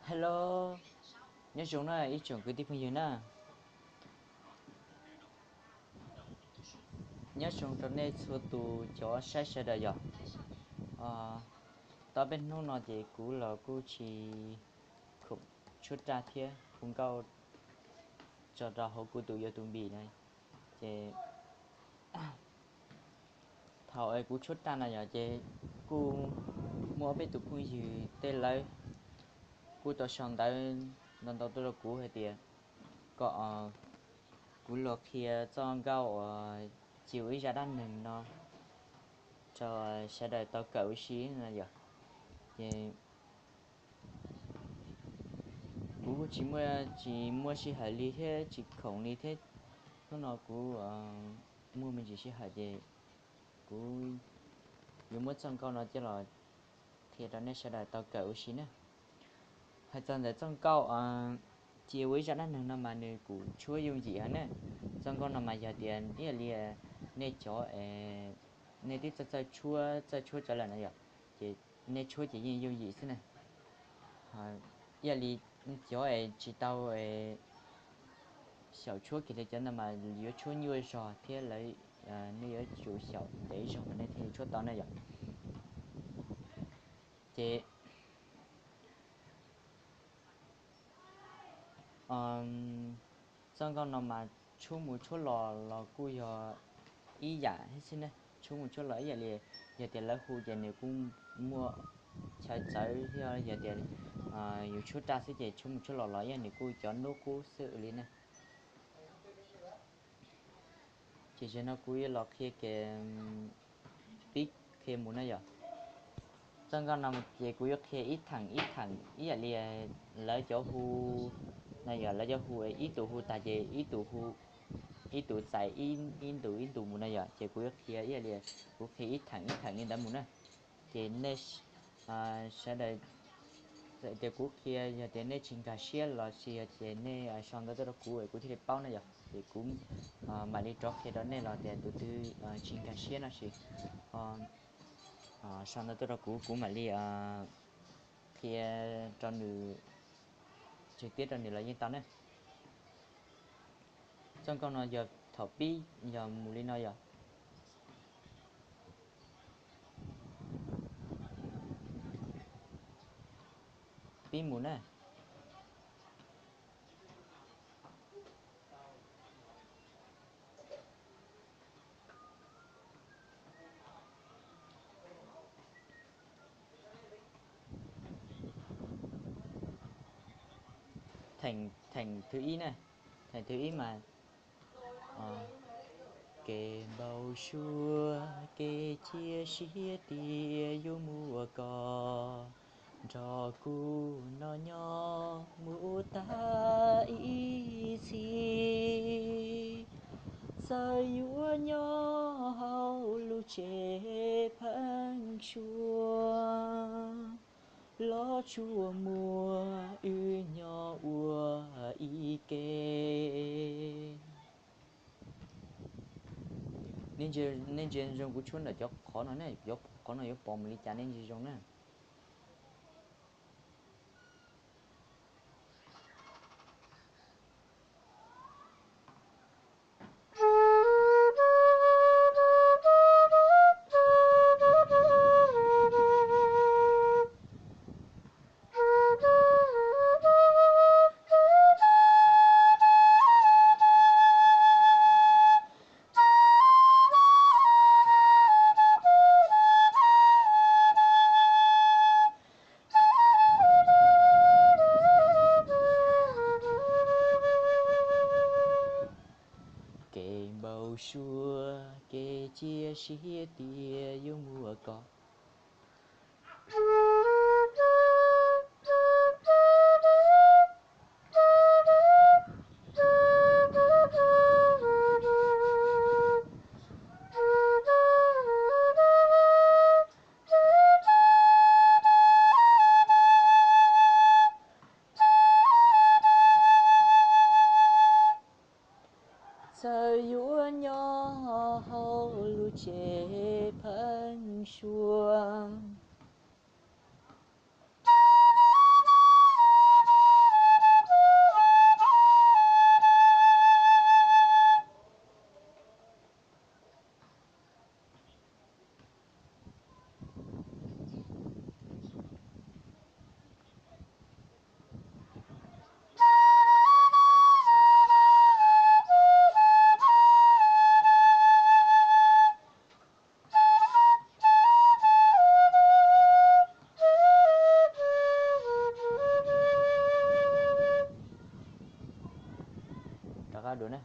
Hello, nyob zoo na ib tsoom kwv tij phooj ywg na. Nyob zoo rau nej txhua tus cov saib sawv daws yom. Tau peb hnub no ces kuv los kuj tsis khoom tshuab raj thiab hu nkauj tso rau hauv kuv tus YouTube no. Ces thaum es kuv tshuab raj no yom ces kuj muaj peb tus phooj ywg tej lawv kuj tau sau ntawv ntau ntau tuaj rau kuv hais tias kom kuv los qhia txoj nkauj uas cia ua ib zaj dab neeg no rau sawv daws tau kawm ua si no yom. Ces kuv kuj tsis muaj, tsis muaj sij hawm li thiab tsis khoom li thiab. Hnub no kuv muaj me ntsis sij hawm ces kuv yuav muab txoj nkauj no coj los qhia rau nej sawv daws tau kawm ua si na. Hais txog ntawm txoj nkauj cia ua ib zaj dab neeg no mas nws kuj tshuab yooj yim heev na. Txoj nkauj no mas yog tias ib yam li nej cov, nej twb txawj txawj tshuab, txawj tshuab tsawv lawm na yom, ces nej tshuab ces yeej yooj yim xwb na. Ib yam li cov es tsis tau xyaum tshuab kiag li cov ntawd mas yuav tshuab nyuaj zog thiab lawv, nej yuav tsum xyaum ntev zog mas nej thiaj li tshuab tau na yom. Ces txoj nkauj no mas tshuab mus tshuab los los kuj yog ib yam thiab xwb na. Tshuab mus tshuab los ib yam li yog tias lawv hu ces nws kuj muaj chaw txawv thiab, yog tias yus tshuab raj xwb ces tshuab mus tshuab los los ib yam nws kuj cov nub qub xwb li na. Ces zaum no kuv yuav los qhia kev pib qhia mus na yom. Txoj nkauj no ces kuv yuav qhia ib theem ib theem ib yam li lawv cov hu no yom, lawv cov hu ib tus hu tag ces ib tus hu, ib tus txais ib ntus ib ntus mus no yom, ces kuv yuav qhia ib yam li kuv qhia ib theem ib theem li ntawd mus na. Ces nej sawv daws, txawm tias kuv qhia yog tias nej tsis nkag siab los sis yog tias nej sau ntawv tuaj rau kuv es kuv thiaj li paub na yom. Ces kuv mam li rov qhia rau nej los tias tus twg tsis nkag siab no sis sau ntawv tuaj rau kuv, kuv mam li qhia rau nws, tseg tiab rau nws los yeej tau na. Txoj nkauj no yog thaum pib yog mus li no yom. Pib mus na. Theem, theem thứ ib na, theem thứ ib mas kev npau suav kev cia siab tias yuav muaj koj nrog kuv no nyob mus tag ib txhis. Txawm yuav nyob hauv lub tsev pheeb suab los tsuas muaj wb nyob ua ib ke. Nej ntsia zoo kuv tshuab ntawm cov qhov no ne, cov qhov no yuav pom mus li cas nej ntsia zoo na. Kev npau suav kev cia siab tias yuav muaj koj. Txawm yuav nyob hauv lub tsev pheeb suab dua na.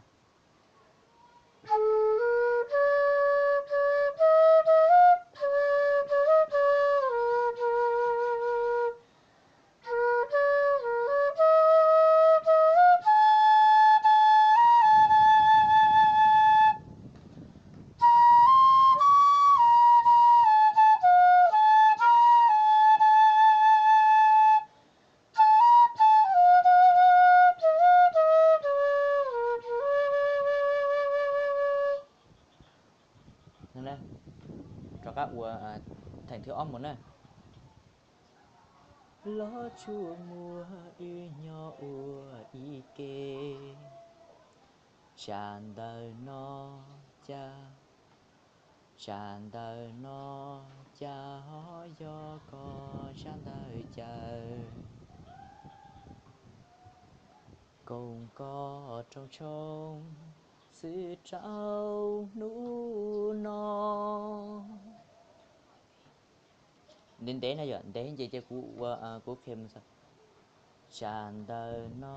Rov qab ua theem thib ob mus na. Los tsuas muaj wb nyob ua ib ke, tsam ntawm no cas, tsam ntawm no cas ho yog koj tsab ntawv caw, koom koj rooj tshoob xwb rau hnub no. Ntev ntev na yom, ntev nce ces kuv ua, kuv qhia mus txog, tsam ntawm no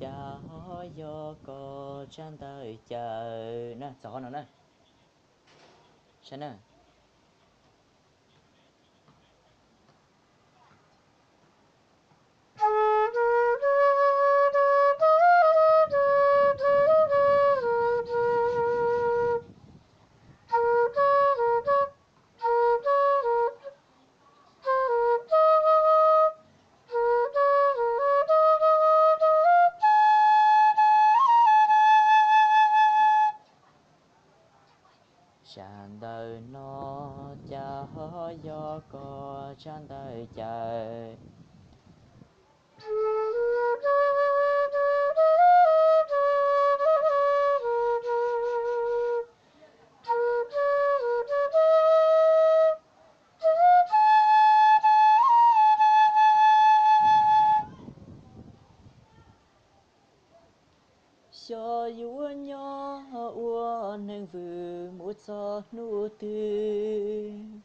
cas ho yog koj tsab ntawv caw na, txog qhov no na. Saib na. Tsam ntawm no cas ho yog koj tsab ntawv caw. Xyov yuav nyob ua neeg vwm mus txog hnub twg.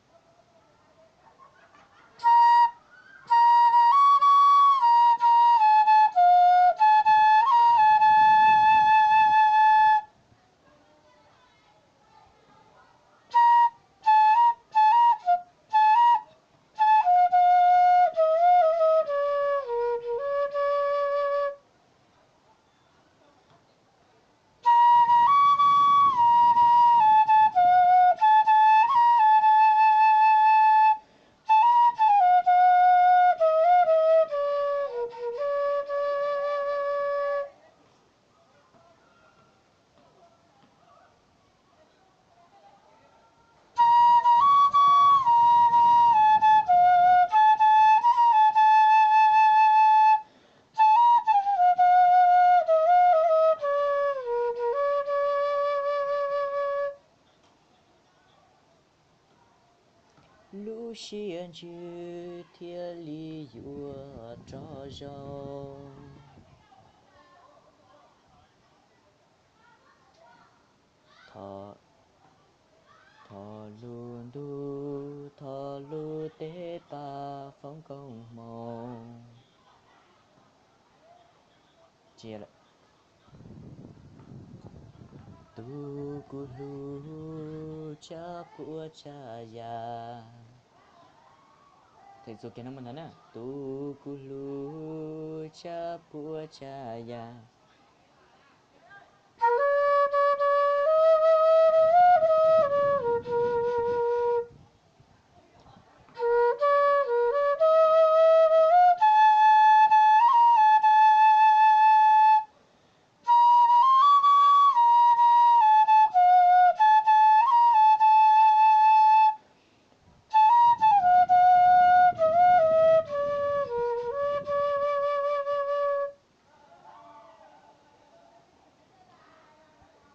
Lub siab ntsws thiaj li yuav rov zoo. Thov, thov lub ntuj, thov lub teb pab foom koob hmoov. Tus kuv hlub, tsab puab tsab yam. Tus kuv hlub, tsab puab tsab yam.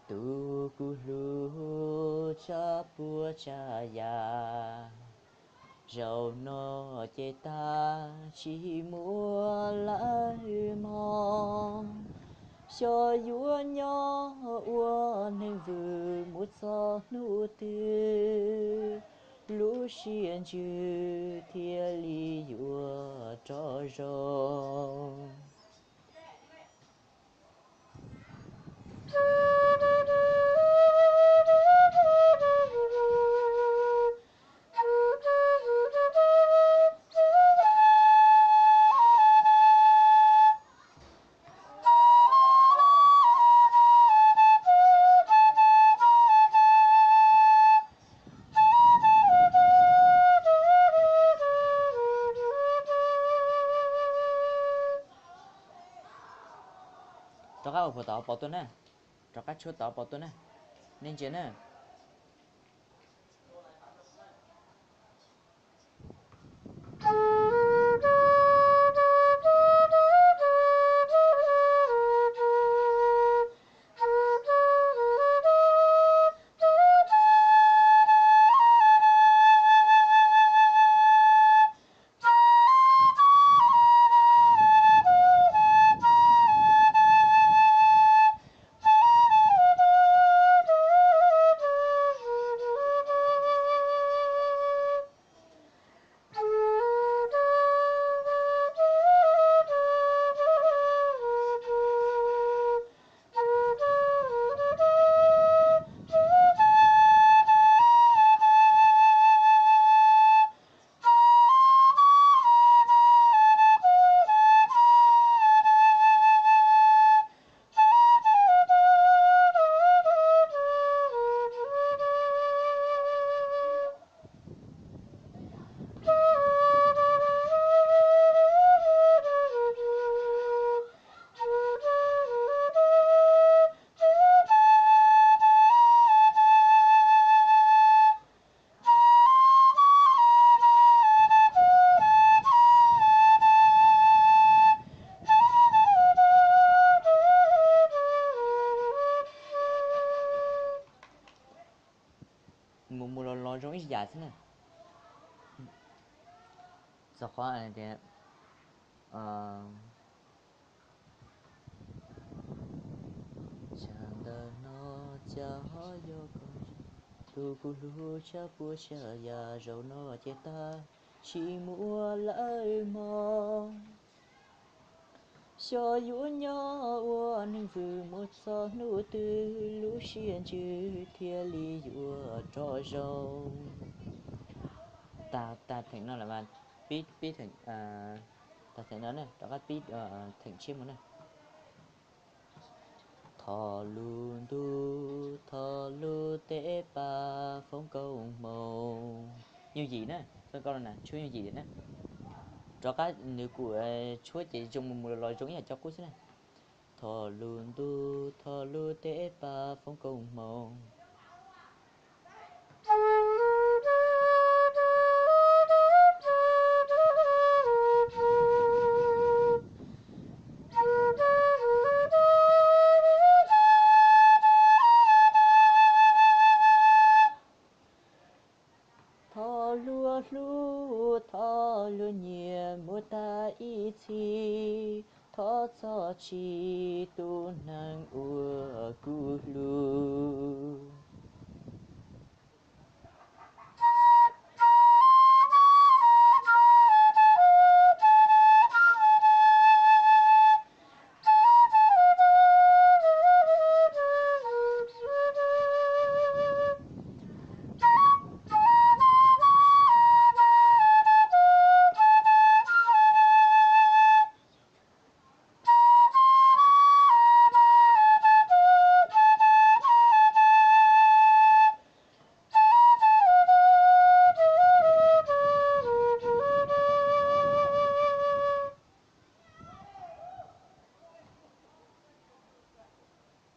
Tus kuv hlub, tsab puab tsab yam, zaum no ces tag tsis muaj lawm hmo. Xyov yuav nyob ua neeg vwm mus txog hnub twg, lub siab ntsws thiaj li yuav rov zoo. Rov qab ua phuam tom pos tuaj na, rov qab tshuab tom pos tuaj na, nej ntsia na. Mus mus los los zoo ib yam xwb na. Txog qhov tias, tsam ntawm no cas ho yog koj, tus kuv hlub tshaj puas tsav yam, zaum no ces tag sim muaj lawm mog. Xyov yuav nyob ua neeg vwm mus txog hnub twg, lub siab ntsws thiaj li yuav rov zoo. Tag, tag theem no lawm mas pib, pib theem, tag theem no na, rov qab pib theem tshiab mus na. Thov lub ntuj, thov lub teb pab, foom koob hmoov. Yooj yim na, tshuab yooj yim na. Rov qab nws kuj tshuab ces zoo mus mus los los zoo ib yam cov qub xwb na. Thov lub ntuj, thov lub teb pab, foom koob hmoov. Thov luag hlub, thov luag nyiam mus tag ib txhis, thov txhob tsim tus neeg uas kuv hlub.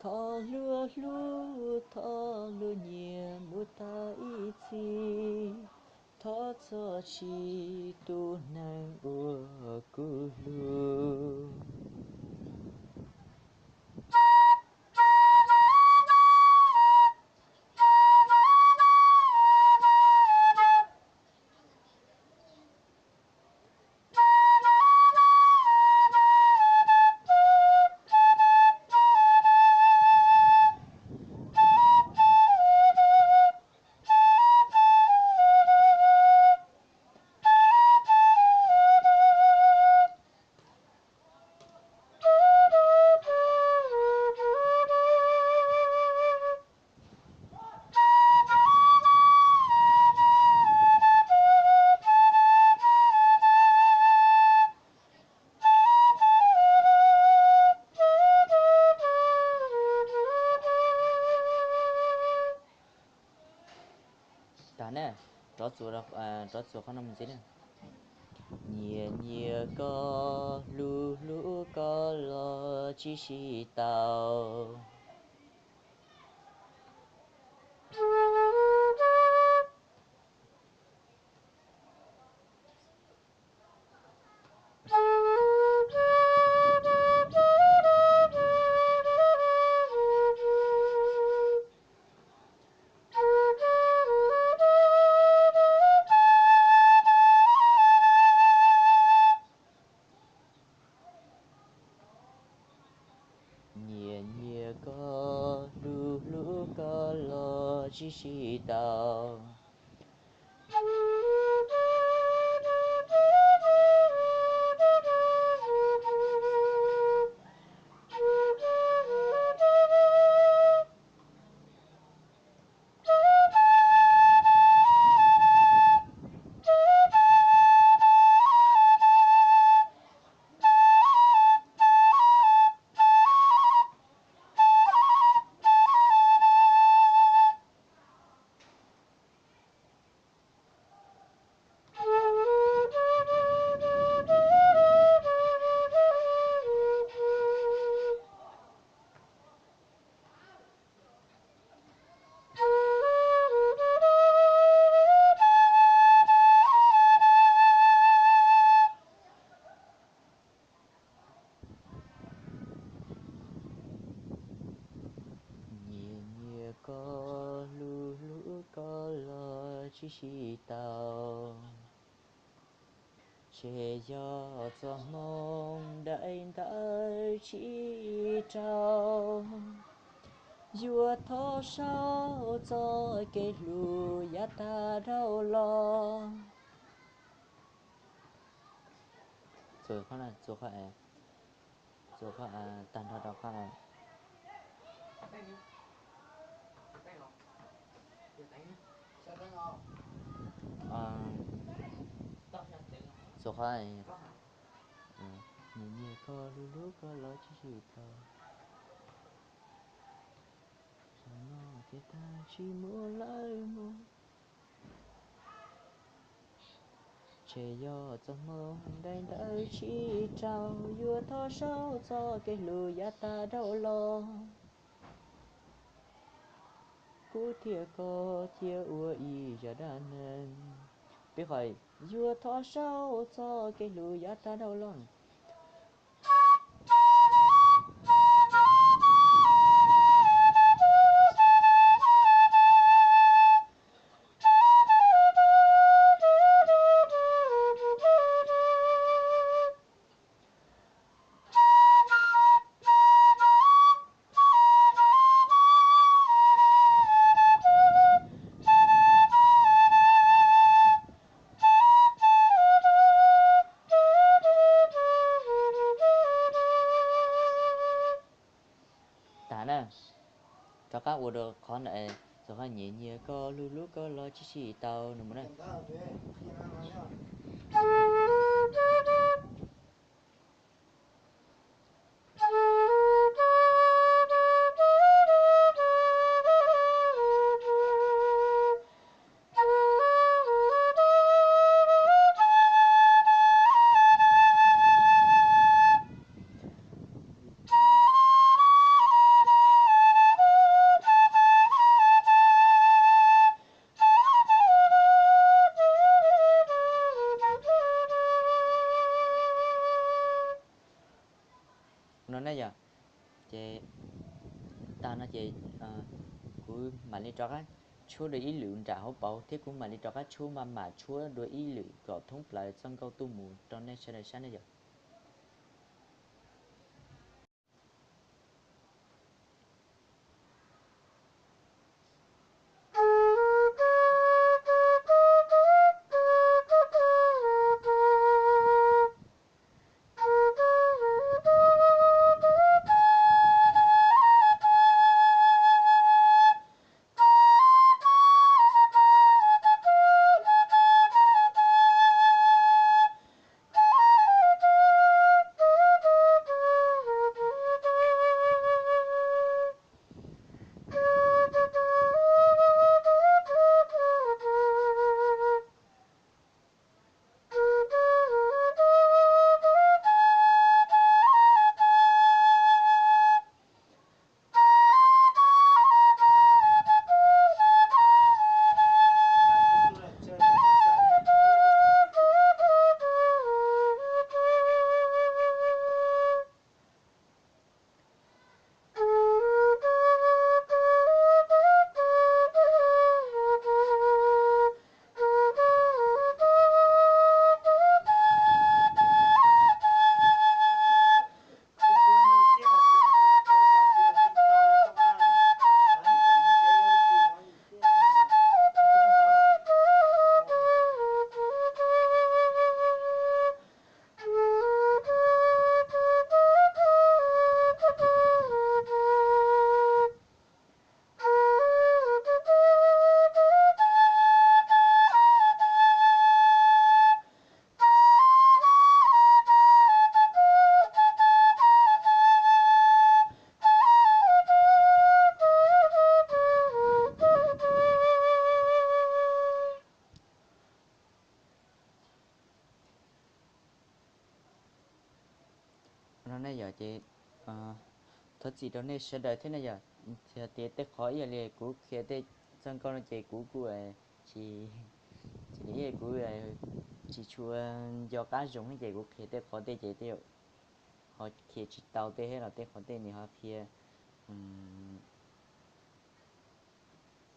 Thov luag hlub, thov luag nyiam mus tag ib txhis, thov txhob tsim tus neeg uas kuv hlub. Tag na, rov txuas, rov txuas qhov no mus ntxiv na. Nyiam nyiam koj, hlub hlub koj los tsis sib tau. Nyiam nyiam koj, hlub hlub koj los tsis sib tau. Nyiam nyiam koj, hlub hlub koj los tsis sib tau. Ces yog txoj hmoo daim ntawv tsis rau, yuav thov saub txoj kev hlub yav tag dhau los. Txuas qhov, txuas qhov, txuas qhov tag nrho rau qhov, txuas qhov, nyiam nyiam koj, hlub hlub koj los tsis sib tau. Zaum no ces tag tsis muaj lawm mog. Ces yog txoj hmoo daim ntawv tsis rau, yuav thov saub txoj kev hlub yav tag dhau los. Kuv thiab koj thiaj ua ib zaj dab neeg. Peb qhov yuav thov saub txoj kev hlub yav tag dhau los. Tas na, rov qab ua dua qhov ntawd, txog qhov nyiam nyiam koj hlub hlub koj los tsis sib tau no mus na. No ne yog, ces tag no ces kuv mam li rov qab tshuab dua ib lwm nram hauv paus thiab kuv mam li rov qab tshuab maj mam tshuab dua ib lwm kom thoob plaws txoj nkauj tuaj mus rau nej sawv daws saib ne yog. Ne yom, ces thov txim rau nej sawv daws thiab ne yom. Tias tej qhov ib yam li kuv qhia tej txoj nkauj no ces kuv kuj tsis, tsis li kuv tsis tshua nco qab zoo thiab ces kuv qhia tej qhov tej ces tej ho qhia tsis tau tej thiab los tej qhov tej nws ho qhia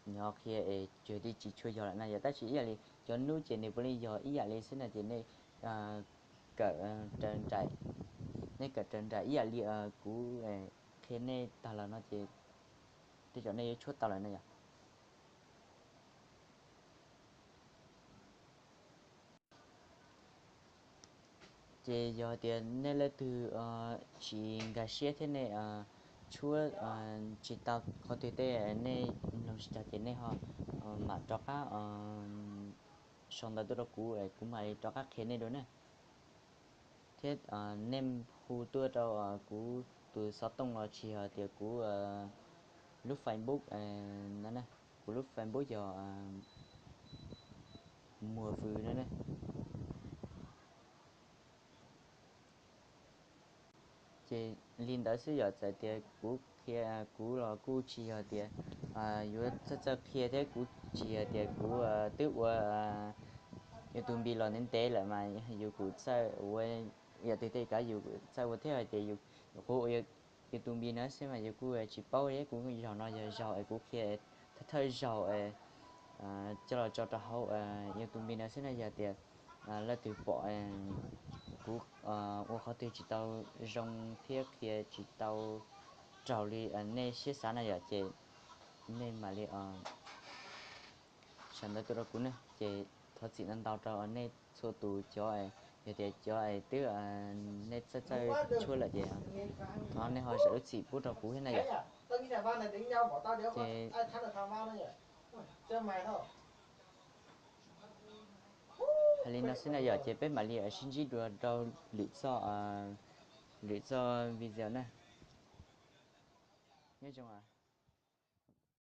nws ho qhia es tsuas li tsis tshua yog lawm na yom. Tab sis ib yam li cov nub ces nws puav leej yog ib yam li xwb no ces nej kawm raws nraim, nej kawm raws nraim ib yam li kuv qhia nej tag los no ces tej zaum nej yuav tshuab tau lawm na yom. Ces yog tias nej leej twg tsis nkag siab thiab nej tshuab tsis tau qhov twg tej nej mloog tsis tau ces nej ho mam rov qab sau ntawv tuaj rau kuv, kuv mam li rov qab qhia nej dua na. Thiab nej hu tuaj rau kuv tus xov tooj los tsis yog tias kuv lub Facebook no, kuv lub Facebook yog Muas Vws no ne. Ces li ntawd xwb yom, txawm tias kuv qhia kuv los kuj tsis yog tias yuav txawj txawj qhia thiab kuv tsis yog tias kuv twb ua YouTube los ntev ntev lawm mas yus kuj txawj ua, yam twg tej kav yus txawj ua thiab hais tias yus quv ua YouTube no xwb mas yus kuj tsis paub thiab. Kuv zaum no yog zaum es kuv qhia thawj thawj zaug coj los tso rau hauv YouTube no xwb na. Yog tias leej twg pom kuv ua qhov twg tsis tau zoo thiab qhia tsis tau raug li nej siab xav na yom, ces nej mam li sau ntawv tuaj rau kuv ne. Ces thov txim ntau ntau rau nej txhua tus cov, yog tias cov twb nej txawj txawj tshuab lawm ces thov nej ho zam lub txim pub rau kuv thiab na yom. Ces hais li no xwb na yom, ces peb mam li sib ntsib dua rau lwm txoj, lwm txoj video na. Nyob zoo.